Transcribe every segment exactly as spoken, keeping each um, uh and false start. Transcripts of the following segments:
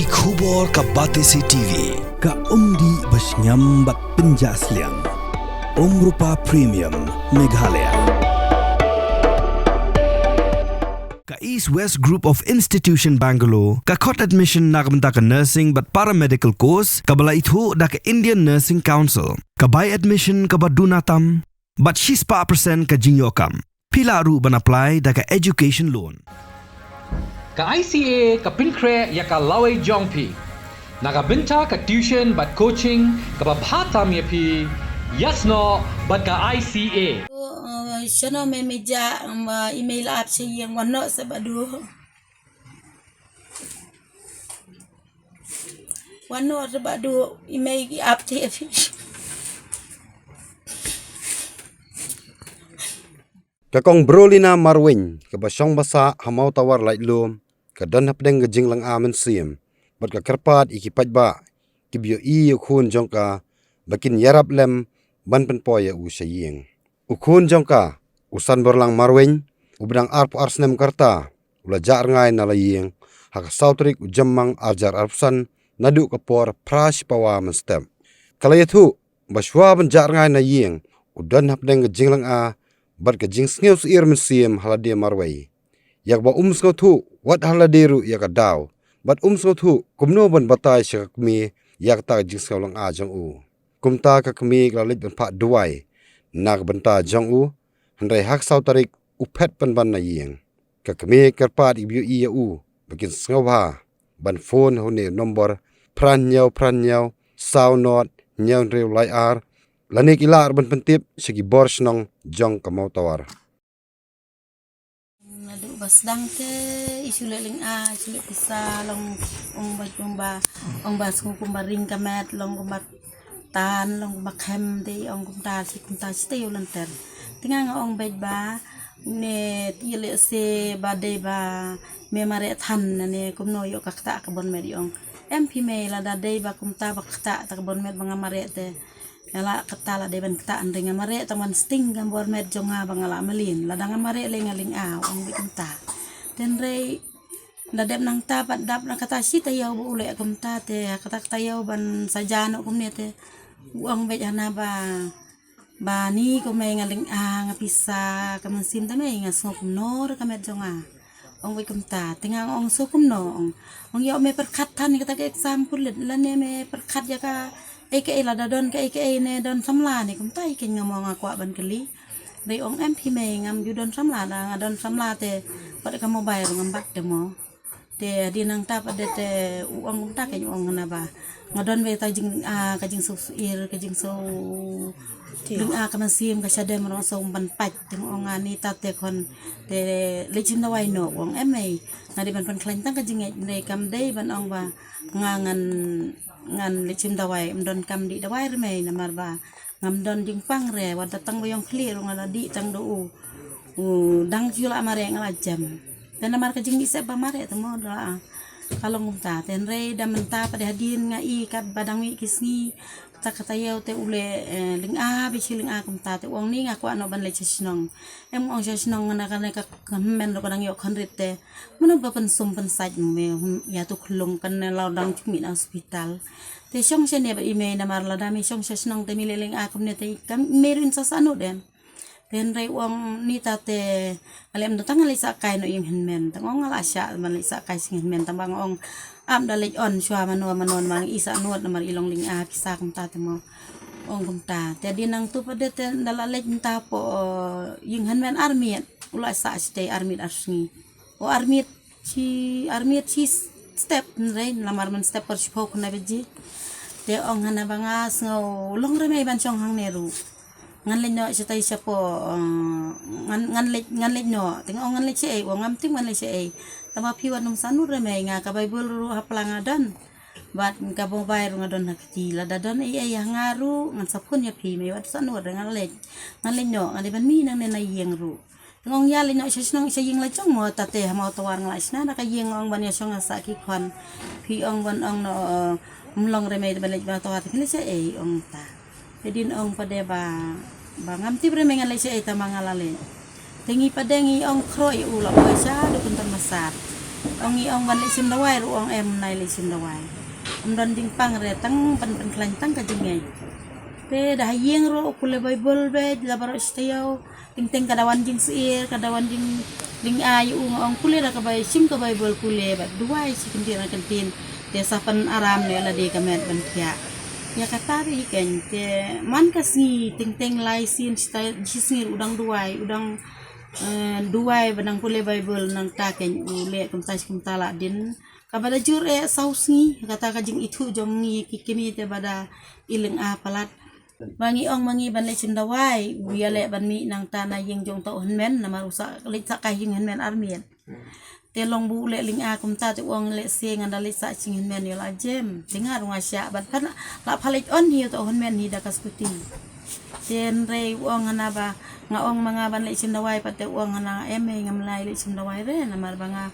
Ki khubor ka Batesi T V. Ka umdih ba shngiam bad pynjah sliang. Umrupa Premium Meghalaya. Ka East West Group of Institution Bangalore, ka khot admission na ka bynta ka nursing bad paramedical course, kaba la ithuh da ka Indian Nursing Council, ka bai admission kaba duna tam, bad shispah percent ka jingïoh kam. Phi lah ruh ban apply da ka education loan. Ka I C A ka pynkhreh ïa ka lawei jong phi na ka bynta ka tuition bad coaching kaba bha tam ïa phi. Ïasnoh bad ka I C A. Shano me meja ma email ap sha ïing wano sa badu. Wano sa badu email ki ap te phi. Ka Kong Brolina Marwein, kaba shong basa ha Mawtawar Laitlum, ka don hapdeng ka jinglynga mynsiem bad ka kyrpad ïa ki paidbah kiba ïohi ïa u khun jong ka ba kin ïarap lem ban pynpoi ïa u sha ïing. U khun jong ka, u Sanborlang Marwein, uba dang arphew ar snem ka rta, u la jah rngai na la ïing ha ka saw tarik u Jymmang arhajar arphew san, naduh ka por phra shi pawa mynstep. Ka la ïathuh ba shuwa ban jah rngai na ïing, u don hapdeng ka jinglynga bad ka jingsngewsyier mynsiem ha lade marwei, ïa kaba um sngewthuh wat ha lade ruh ïa ka daw, bad um sngewthuh kumno ban batai sha ka kmie ïa kata ka jingsngewlynga jong u. Kumta ka kmie ka la leit ban phah duwai na ka bynta jong u, hynrei ha ka saw tarik u phet pynban na ïing. Ka kmie ka kyrpad ïa kiba ïohi ïa u ba kin sngewbha ban phone ha une u nombor phra hynñiew phra hynñiew saw nod hynñiew hynriew lai ar, lane ki lah ruh ban pyntip sha ki bor shnong jong ka Mawtawar. Naduh ba sdang te i shu leh lynga, i shu leh pisa, long ong ba, ong ba, ong ba shu kumba ring ka met, long kumba tan, long kumba khem te i ong kumta, shi kumta, shi te ïa u lynter. Te nga nga ong beit ba, ne te ïa leh se ba dei ba me mareh than, ne kumno ïoh ka kata ka bor met i ong. Em phi mei, lada dei ba kumta ba kata ta ka bor met ba nga mareh te. Nga lah kata la dei ban kata hynrei nga mareh tang ban sting ka bor met jong nga ba nga lah mlien. Lada nga mareh lei nga lynga, ong beit kumta. Te hynrei da dep nangta pat dap na kata shi taïew ba u leh kumta te, kata ka taïew ban saja noh kumne te. U ong beit hana ba, ba ni ko mei nga lynga, nga pisa, ka mynsiem te mei nga sngew kumno re ka met jong nga. Ong beit kumta, te nga ong sngew kumno, ong. Ong ïoh me pyrkhat than ïa kata ka exam pulit, lane me pyrkhat ïa ka ei ka ei, lada don ka ei ka ei ne don samla ne kumta ïa ka, nga mo nga kwah ban kylli. Dei ong em phi mei, ngam ju don samla, da nga don samla te pat ka mobile ngam bat te mo. Te hadien nangta pat de te u ong kumta, ka ong hana ba nga don wei ta jing, ah, ka jingsngewsyier, ka jingsngew lynga ka mynsiem ka shadem ruh sngew ban pait. Te nga ong ani ta te khun te leit shim dawai noh, u ong em mei. Nga dei ban pynkhlaiñ tang ka jingngeit, hynrei kam dei ban ong ba nga ngan, ngan leit shim dawai, ym don kam dih dawai re mei, namar ba ngam don jingpang re, wat da tang ba ïong khlieh ruh nga la dih tang da u. U dang ju la mareh nga la jem. Te namar ka jingmih sep ba mareh te mo da, ah, ka long kumta. Te hynrei da mynta pat de hadien nga i kat ba dang mih ki sngi, kata ka taïew te u leh, eh, lynga, ba shi lynga kumta, te u ong ni nga kwah noh ban leit sha shnong. Em, ong sha shnong, nga na kane ka hynmen ruh ka dang ïoh khynrit te. Mano ba pynsum pynsait me, hmm, ïa tu khlung kane la dang ju mih na hospital. Te shong shane ba i mei, namar lada me shong sha shnong te me leh lynga kumne te kam me ruh in sa sanu den. Te hynrei u ong ni ta te, ale em da tang nga leit sah kai noh ïing hynmen. Tang ong nga la shah ban leit sah kai sha ïing hynmen, tang ba nga ong ap da leit on shuwa mano mano namar i sah nud namar i long lynga pisa kumta te mo. Ong kumta. Te hadien nangtu pat de te da la leit mynta hapoh ïing hynmen ar miet. U la sah shatei ar miet ar sngi. O ar miet shi, ar miet shi step hynrei namar man step por shiphew khyndai baje. Te ong hana ba nga sngew long re mei ban shong hangne ruh. Ngan leit noh shatei shapoh, eh, ngan, ngan leit, ngan leit noh. Te nga ong ngan leit shaei, u ong ngam tip ngan leit shaei. Tang ba phi wat nym sanu re mei, nga ka Baibl ruh ha pla nga don. Bad ka mobile ruh nga don ha kti, lada don ei ei ha nga ruh ngan sa phone ïa phi, mei wat sanu re, ngan leit. Ngan leit noh, nga dei ban mih nangne na ïing ruh. Te nga ong ïa leit noh sha shnong sha ïing la jong mo, ta te ha Mawtawar nga la shna da ka ïing, nga ong ban ïa shong ïa sah ki khun. Phi ong ban ong noh, eh, ym long re mei te ban leit Mawtawar te phi leit shaei, ong ta. Te hadien ong pat de ba, ba ngam tip re mei ngan leit shaei, tang ba nga la leit. Te ngi pat de ngi ong khroh ïa u, la poi sha dukun Tanbasar. Ong i ong ban leit shim dawai ruh ong em, nai leit shim dawai. Ym don jingpang re, tang ban pynkhlaiñ tang ka jingngeit. Te da ha ïing ruh u pule Baibl beit la baroh shi taïew. Teng teng ka da wan jingsyier, ka da wan jing, jingaiu, nga ong pule da ka Bai, shim ka Baibl pule bad duwai shi kyntien na kyntien. Te sa pyn-aram ne lade ka met ban thiah. Ïa kata ruh hi keiñ, te man ka sngi teng teng lai sien shi taïew, shi sngi ruh u dang duwai, u dang eh, duwai ba dang pule Baibl, nangta keiñ u leh kumta shi kumta la dien. Kaba da jur eh saw sngi, kata ka jingithuh jong ngi ki kmie te ba da i lynga palat. Ba ngi ong ma ngi ban leit shim dawai, u ïaleh ban mih nangta na ïing jong uta u hynmen, namar u sah leit sah kai ïing hynmen ar miet. Te long ba u leh lynga kumta te u ong lehse ngan da leit sah jingïaid hynmen ïa la jem. Te nga ruh nga shah ban phan la pha leit on hi uta u hynmen hi da ka skuti. Te hynrei u ong hana ba nga ong ma nga ban leit shim dawai pat te u ong hana em ei ngam lah leit shim dawai re namar ba nga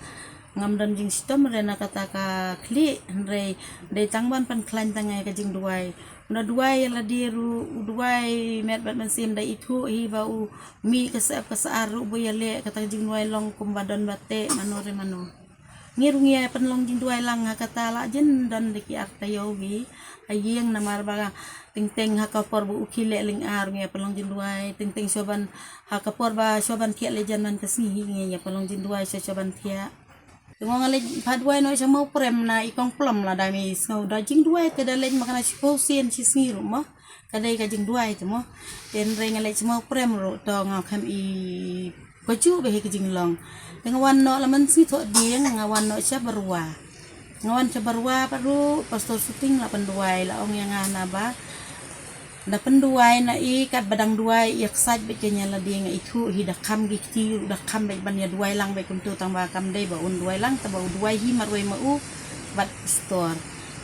ngam don jingshitom re na kata ka khlieh hynrei dei tang ban pynkhlaiñ tang ïa ka jingduwai. U da duwai ïa lade ruh, u duwai met bad mynsiem da ithuh hi ba u mih ka sep ka sar ruh ba ïaleh kata ka jingduwai long kumba don ba teh mano re mano. Ngi ruh ngi ïa pynlong jingduwai lang ha kata la jin don da ki ar taïew hi ha ïing namar ba teng teng ha ka por ba u khie leh lynga ruh ngi ïa pynlong jingduwai, teng teng shuwa ban ha ka por ba shuwa ban thiah leh jan man ka sngi hi ngi ïa pynlong jingduwai shuwa shuwa ban thiah. Te nga leit pha duwai noh sha Mawprem na i kong Plom lada me sngew da jingduwai te da leit ma ka na shiphew sien shi sngi ruh mo. Ka dei ka jingduwai te mo. Te hynrei nga leit sha Mawprem ruh to nga khlem i kajuh bha hi ka jinglong. Te nga wan noh la mynsngi thoh dieng nga wan noh sha Barwa. Nga wan sha Barwa pat ruh Pastor Suting la pynduwai la ong ïa nga hana ba da pynduwai na i kat ba dang duwai ïa ksait beit ka nia lade nga ithuh hi da kham ki kti ruh da kham beit ban ïa duwai lang beit kumto tang ba kam dei ba un duwai lang tang ba u duwai hi marwei ma u bad pastor.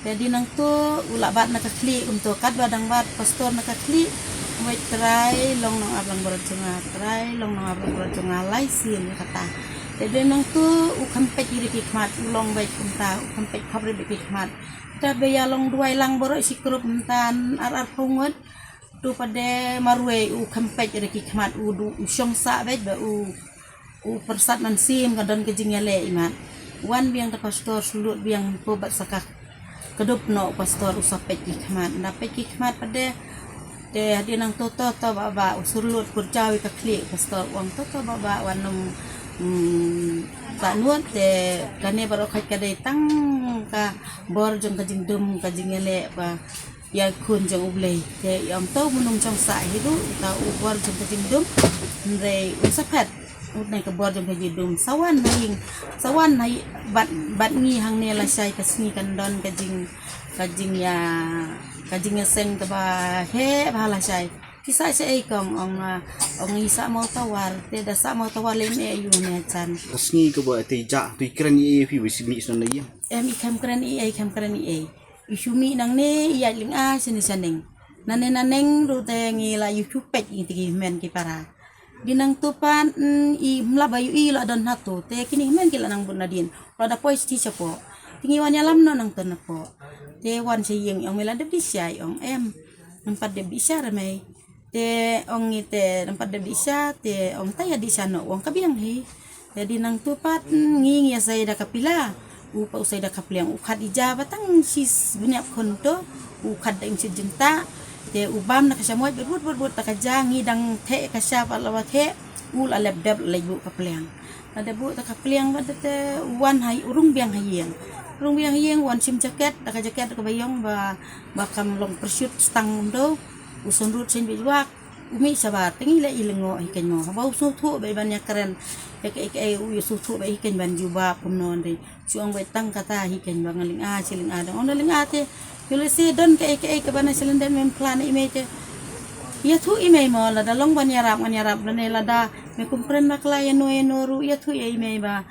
Te dei nangto u la bat na ka khlieh kumto kat ba dang bat pastor na ka khlieh. Wei trai long nong ap lang barot jong nga, trai long nong ap lang barot jong nga lai sien kata. Te dei nangto u kham peit ïa ki khmat u long beit kumta u kham peit khap ïa ki khmat. Te ba ïa long duwai lang barot shi krup mynta ar ar phew ngut. Tu pat de marwei u kham peit ïa ki khmat u du u shong sah beit ba u u pyrsad mynsiem ka don ka jingïaleh imat. Wan biang da pastor shu lut biang po bad sa ka kdup noh pastor u sa peit ki khmat. Nda peit ki khmat pat de te hadien nangto to to ba ba u shu lut pur jaw ïa ka khlieh pastor u ong to to ba ba wan num. Hmm, ba nuot te kane baroh khoit ka dei tang ka bor jong ka jingdum ka jingïaleh ba ïa khun jong U Blei. Te ïa ong to mynung jong sah hi ruh ta u bor jong ka jingdum. Hynrei u sa phet u nai ka bor jong ka jingdum sa wan ha ïing sa wan ha ïing bad bad ngi hangne lashai ka sngi kan don ka jing ka jingïa ka jingïaseng kaba heh bha lashai. Ki sah sha ei kong ong ah, ong i sah mo tawar te da sah mo tawar lem e yu ne chan. Ka sngi kaba te ja tu i kren i e phi ba si mi sna ïa. Em i khem kren i ei khem kren i ei. I shu mih nangne i ïaid lynga shane shaneng. Nane naneng ruh te ngi la ïu shu peit ïa ki men ki para. Dei nangto pat i mla ba ïu i la don hato te kine men ki la nang bun nadien. La da poi sti shapoh. Te ngi wan ïalam noh nangto napoh. Te wan sha ïing ong me la dep di sha ong em. Nang pat dep di sha re mei. Te ong ngi te nang pat dep di sha te ong ta ïa di sha noh ong ka biang hi. Te dei nangto pat ngi ngi ïa sai da ka pila u pa u sai da ka pliang u khat i ja ba tang shi bniap khun to u khat da im shi jingta. Te u bam na ka sha moj bad bud bud bud ta ka ja ngi dang theh ka sha pat la ba theh u la lep dep la leit buh ka pliang. La dep buh ta ka pliang ba te u wan ha u rung biang ha ïing. Rung biang ha ïing wan shim jaket da ka jaket ka ba ïong ba ba kam long pyrshut stang um do u son rut shin bit wak. U mih shabar te ngi leh i lyngngoh hi keiñ mo haba u sngewthuh beit ban ïa kren. Ïa kaei kaei u ïa sngewthuh beit hi keiñ ban jubab kumno ndei. Shu ong beit tang kata hi keiñ ba nga lynga shi lynga dang ong da lynga te. Ïoh lehse don kaei kaei kaba na shi lyndet mem phla na i mei te. Ïathuh i mei mo lada long ban ïarap ngan ïarap lane lada me kum kren bakla ïano ïano ruh ïathuh ïa i mei ba.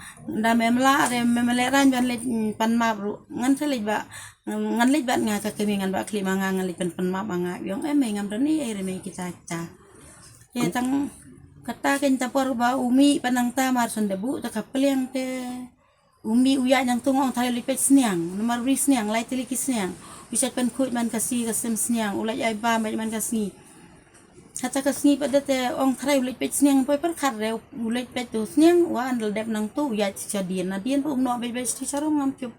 Da mem lah re mem leh raiñ ban leit pan map ruh ngan sa leit ba. Ngan leit bad nga ka kmie ngan ba khlieh ma nga ngan leit pynpynmap ma nga ïong em mei ngam don ei ei re mei kita kita. Te tang kata kein ta por ba u mih pan nangta mar son da buh ta ka pliang te u mih u ïaid nangtung ong tharai leit peit sniang namar u ri sniang lai tylli ki sniang u shait pynkhuid man ka si ka sem sniang u lait ai bam beit man ka sngi. Kata ka sngi pat da te ong trai u leit peit sniang poi pyrkhat re u leit peit tu sniang wa an dep nang tu ya cha dien na dien um no beit beit sti charum ngam chup.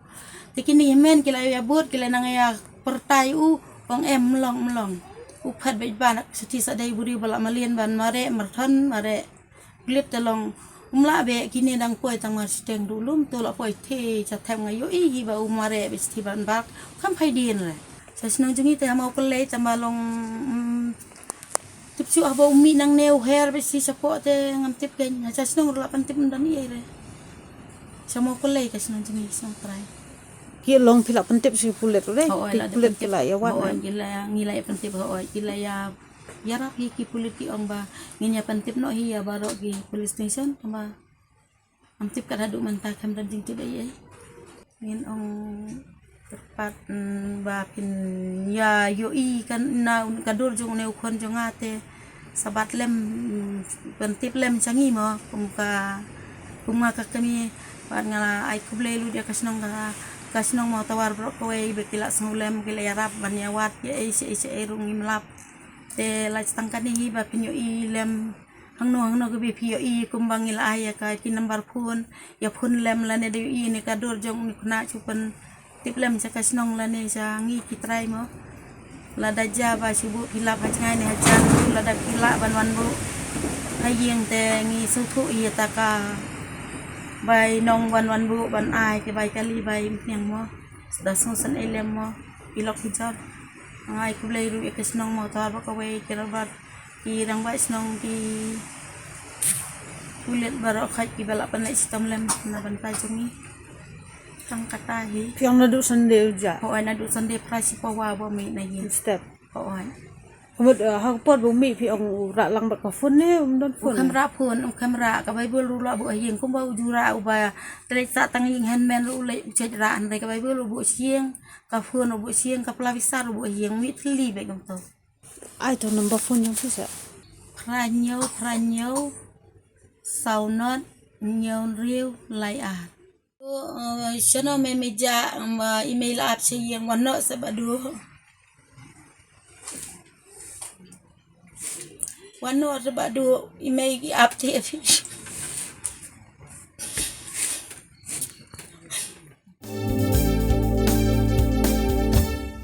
Te kini men ki la ya bot ki la nang ya pertai u ong em mlong mlong. U phat beit ban sa thi sa dei buri bala malien ban mare merthon mare. Glit te long um la be kini dang poi tang mar siteng du lum tu la poi the cha them nga yo i hi ba u mare beit thi ban bak kam phai dien re. Sa snong jong i te hama u kelei tama long tip chu haba u mi nang ne u her beit si chapo te ngam tip ken ha cha snong la pan tip dan i re. Sa mo ko lei ka snong jong i snong trai. Ki long phi la pan tip si pulit re. Ki pulit ki la ya wan. Ki la ngi la ya pan tip ho ki la ya ya rap hi ki pulit ki ong ba ngin ya pan tip no hi ya baro ki police station ba am tip kat hadu manta kam dan jing tip ai ai. Ngin ong tepat ba phin ya yo i kan na un ka dur jong ne u khon jong ate sabat lem. Ban tip lem changi mo kum ka kum nga ka kami ban nga ai kublei lu dia ka snong ka ka snong mo tawar bro kawei be kila snong lem kila yarap ban ya wat ya ei se ei se ei rung im lap. Te la tang kani hi ba phin yo i lem hangno hangno ka be phi yo i kum bang ila ai ya ka ki number phone ya phone lem la ne de yo i ne ka dur jong ne khna chupan. Tip lem cha ka snong la ne cha ngi ki trai mo. Lada ja ba shu bu phi lap ha chngai ne ha chan lada phi la ban wan bu ha ying te ngi su thu i ta ka bai nong wan wan bu ban ai ke bai kali bai niang mo. Da snong san ei lem mo. I lok hi jar ngai kublei ru ya ka snong mo tar ba ka wei ke rabat. Ki rang bai snong ki kulit baro khaj ki bala pan lai sitam lem na ban tai jong i. Tang kata hi. Phi ong na du Sunday u ja. Ho ai na du Sunday phra si pawa bo mi na yin. Step. Ho ai. Kumut ha ka por bo mi phi ong u ra lang ba ka phone ne um don phone. Kham ra phone um kham ra ka Bible ru la bu ha yin kumba u ju ra u ba tlek sa tang yin hen men ru le u chej ra an re ka Bible u bu sieng ka phone u bu sieng ka plavisa ru bu ha yin mi thli be gam to. Ai to number phone jong phi sa. Phra hynñiew phra hynñiew saw not hynñiew hynriew lai ar. Shano me me ja ma email ap se yeng wano se badu. Wano se badu email ki ap te phi.